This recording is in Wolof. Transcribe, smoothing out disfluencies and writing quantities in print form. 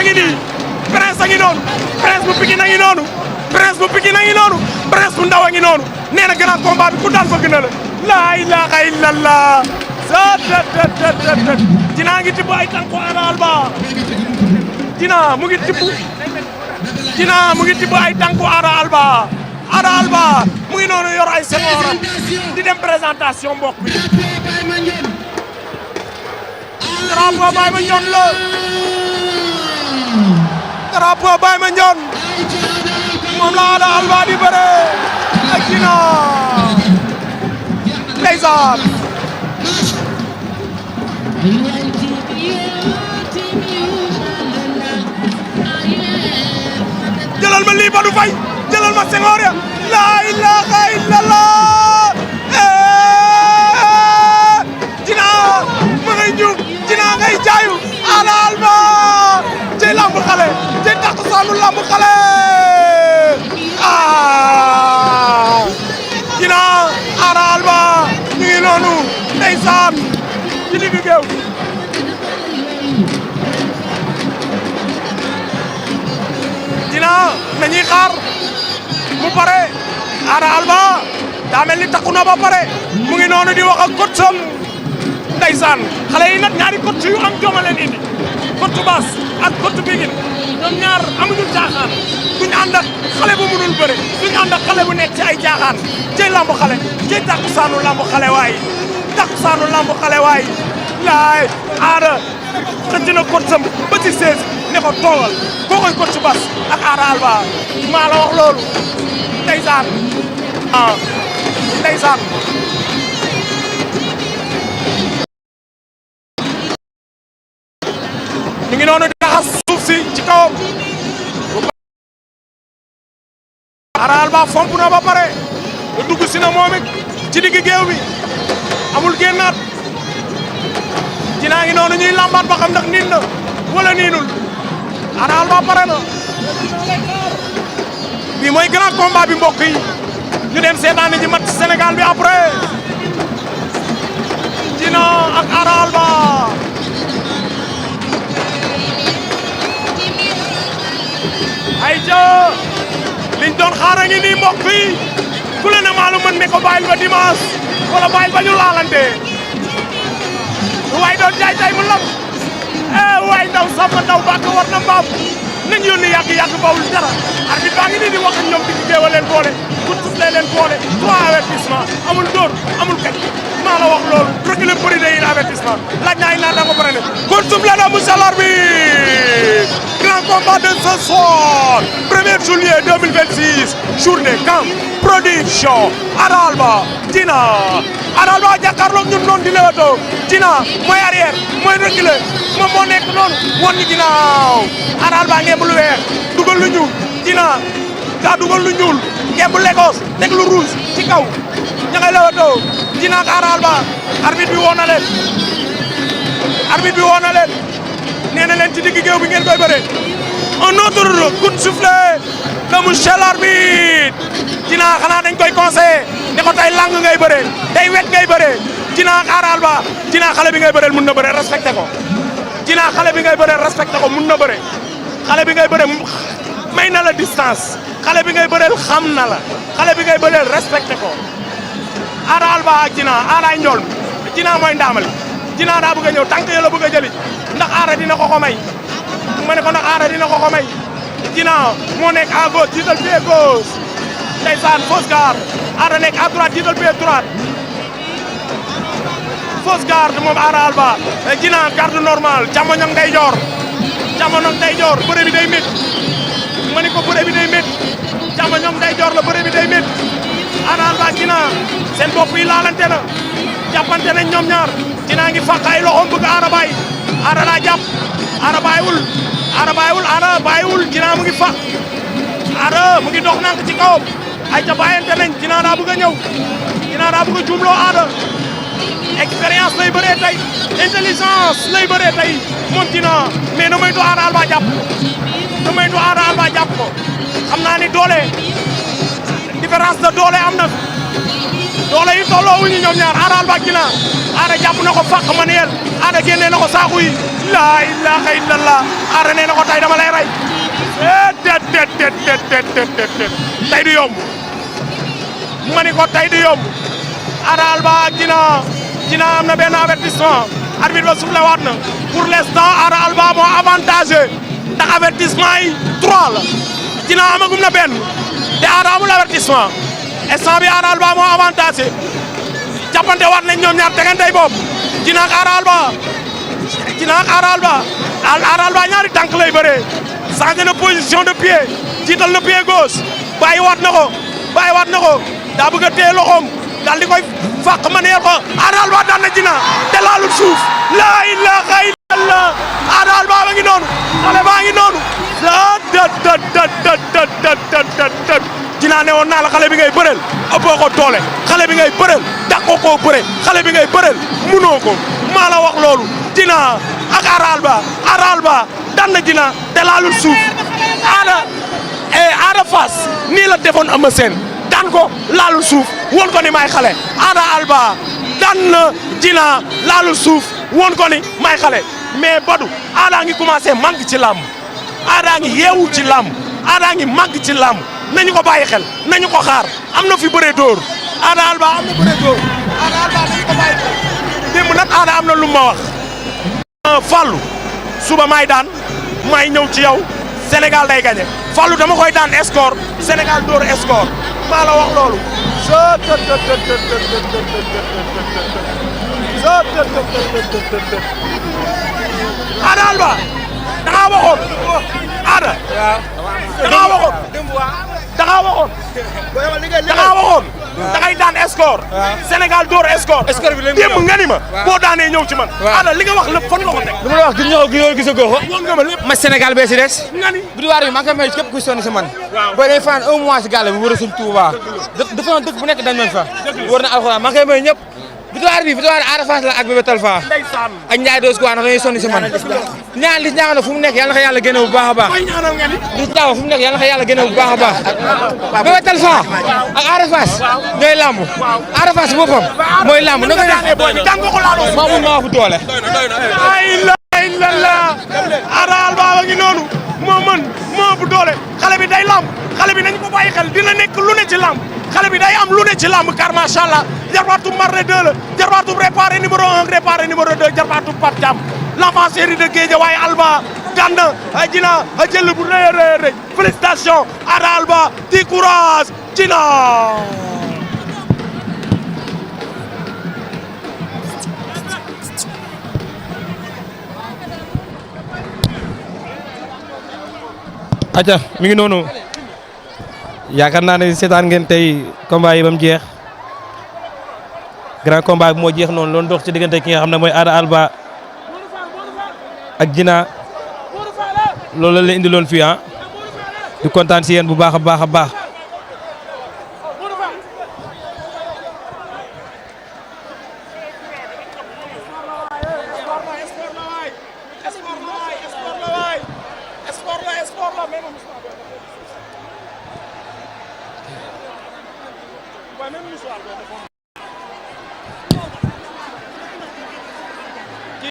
ngi nii Prince a ngi noonu Prince bu Pikine a ngi noonu Prince bu Pikine a ngi noonu Prince bu ndaw a ngi noonu nee na grand combat bi ku daan bëgg na la laa ilaha illallah Dina ngi tibb ay tànku Ada Alba Dina mu ngi tibb ay tànku Ada Alba Ada Alba mu ngi noonu yor ay sengoram di dem présentation mbokk bi drapeau Baye Mandione la drapeau Baye Mandione moom la Ada Alba di bëre ak Dina ndeysaan jëlal ma lii Badou Faye jëlal ma Senghor ya la ilaha illallah Dina ma ngay ñuug Dina ngay jaayu Ada Alba ci lamb xale ci takkusaanu lamb xale Dina Ada Alba ñu ngi noonu ndeysaan ci digg géew Dina nañuy xaar mu pare Ada Alba daa mel ni takku na ba pare mu ngi noonu di wax ak coach am ndeysaan xale yi nag ñaari coach yu am jom leen indi coach Bass ak coach Pikine ñoom ñaar amuñu caaxaan duñ ànd ak xale bu mënul bëre duñ ànd ak xale bu nekk ci ay caaxaan cey lamb xale cey takkusaanu lamb xale waay takkusaanu lamb xale waay laay Ada xëcc na coach am ba ci 16 ne ko toogal koo koy coach Bass ak Ada Alba maa la wax loolu ndeysaan ndeysaan ñu ngi noonu di raxas suuf si ci kawam Ada Alba fomp na ba pare dugg si na moom it ci digg géew bi amul génnaat Dina ngi noonu ñuy lambaat ba xam ndax niin na wala niinul Ada Alba pare na bi mooy grand combat bi mbokk yi ñu dem seetaani ji match Sénégal bi après Dina ak Ada Alba ay ja liñ doon xaar a ngi nii mbokk yi ku la ne maalu mën ne ko bàyyil ba dimanche wala bàyyil ba ñu laalante waay doon jaay tay mu lam waay ndaw sama ndaw bàkk war na mbaam nañ yónni yàgg bawul dara arbitre baa ngi nii di wax ak ñoom di géewa leen boole pour souffler leen boole 3 avertissement amul dóor amul kañ maa la wax loolu reculé bëri day avertissement laaj naa ay naata ko pare ne kon soufflé na monsieur l'arbitre grand combat de ce soir 1er juillet 2026 journée camp production Ada Alba Dina Ada Alba jàkkaarloog ñun noonu di leewatoo Dina mooy arrière mooy reculé moom moo nekk noonu woon ñu ginnaaw Ada Alba ngemb lu weex dugal lu ñuul Dina daa dugal lu ñuul ngemb Lagos teg lu rouge ci kaw ña ngay leewatoo Dina ak Ada Alba arbitre bi woo na leen nee na leen ci digg géew bi ngeen koy bëree un autre coup de sifflet de monsieur l'arbitre Dina xanaa dañ koy conseillé ne ko tey lang ngay bëree tey wet ngay bëree Dina ak Ada Alba Dina xale bi ngay bëreel mun na bëree respecté ko Dina xale bi ngay bëreel respecté ko mun na bëree xale bi ngay bëreel may na la distance xale bi ngay bëreel xam na la xale bi ngay bëreel respecté ko Ada Alba ak Dina Ada njool Dina mooy ndaamali Dina daa bëgg a ñëw tànk ya la bëgg a jëli ndax Ada dina ko may ma ne ko ndax Ada dina ko may Dina moo nekk à gauche jiital pied gauche ndeysaan fausse garde Ada nekk à droite jiital pied droite fausse garde moom Ada Alba Dina garde normal càmmoñam ndeyjoor bëre bi day métti ma ne ko bëre bi day métti càmmoñam ndeyjoor la bëre bi day métti Ada Alba Dina seen bopp yi laalante na jàppante nañ ñoom ñaar Dina ngi fàq ay loxoom bëgg Ada bàyyi Ada daa jàpp Ada bàyyiwul Dina mu ngi fàq Ada mu ngi dox nank ci kawam ay ca bàyyante nañ Dina daa bëgg a ñëw Dina daa bëgg a juumloo Ada expérience lay bëree tey intelligence lay bëree tey moom Dina mais na moytu Ada Alba jàpp ko xam naa ni doole différence de doole am na doole yi tolloo wuñu ñoom ñaar Ada Alba Djina Ada jàpp na ko fàq manuel Ada génnee na ko saaku yi laa ilaha illallah Ada nee na ko tey dama lay rey tey du yomb ma ni ko tey du yomb Ada Alba Djina am na benn avertissement arbitre ba soufflé waat na pour l'instant Ada Alba moo avantagé ndax avertissement yi 3 la Djina amagum na benn te Ada amul avertissement instant bi Ada Alba moo avantagé jàppante waat nañ ñoom ñaar tegantey boobu Djina ak Ada Alba Ada Alba ñaari tànk lay bëree changé na position de pied jiital na pied gauche bàyyi waat na ko daa bëgg a téye loxoom daal di koy fàq maneer ko Ada Alba daan na Djina te laalul suuf laa ilaha illallah Ada Alba ba ngi noonu xale baa ngi noonu Djina ne woon naa la xale bi ngay bëreel ëppoo ko doole xale bi ngay bëreel dàqoo koo bëre xale bi ngay bëreel munoo ko maa la wax loolu Djina ak Ada Alba daan na Djina te laalul suuf Ada Fass nii la defoon Eumeu Sène daan ko laalul suuf woon ko ni may xale Ada Alba daan na Djina laalul suuf woon ko ni may xale mais Badou Ada ngi commencé màgg ci làmb Ada ngi yeewu ci làmb Ada ngi màgg ci làmb nañu ko bàyyi xel nañu ko xaar am na fi bëre dóor Ada Alba am na bëre dóor Ada Alba nañu ko bàyyi xel démb nag Ada am na lu ma wax Fallou suba may daan may ñëw ci yow Sénégal day gagné Fallou dama koy daan score Sénégal dóor score maa la wax loolu Ada Alba da ngaa waxoon Ada da ngaa waxoon da ngay daan score Sénégal door score démb nga ni ma boo daanee ñëw ci man Ada li nga wax lépp fan nga ko teg lu ma la wax gis nga ko gis nga ko woon nga ma lépp ma Sénégal bee si des nga ni victoire bi maa ngi koy may képp ku sonn si man booy dañ fanaan 1 mois si gàlle bi wër a suñ Touba dafa noon dëkk bu nekk dañ nañ fa wër na alxuraan maa ngi koy may ñëpp victoire bi victoire Ada Fass la ak Bébé Talfa ak Ndiaye Dose quoi ndax dañuy sonn si man ñaan li ñaax na fu mu nekk yàlla na ko yàlla génne bu baax a baax li ñaax fu mu nekk yàlla na ko yàlla génne bu baax a baax Bébé Talfa ak Ada Fass ñooy lamb Ada Fass boppam mooy lamb na ko def maa mun maa fu doole Ada Alba wa ngi noonu moo mën moo bu doole xale bi day lamb xale bi nañ ko bàyyi xel dina nekk lu ne ci lamb xale bi day am lu ne ci lamb car macha allah jarbaatu Marley 2 la jarbaatu préparé numéro 1 préparé numéro 2 jarbaatu Pape Thiam l'enfant chéri de Guédiawaye Alba daan na Djina jël bu rëy a rëy félicitations Ada Alba di courage Djina aca mi ngi noonu yaakaar naa ne seetaan ngeen tey combat yi ba mu jeex grand combat bi moo jeex noonu loolu dox ci diggante ki nga xam ne mooy Ada Alba ak Djina loolu la indi loon fii di kontaan si yéen bu baax a baax a baax Même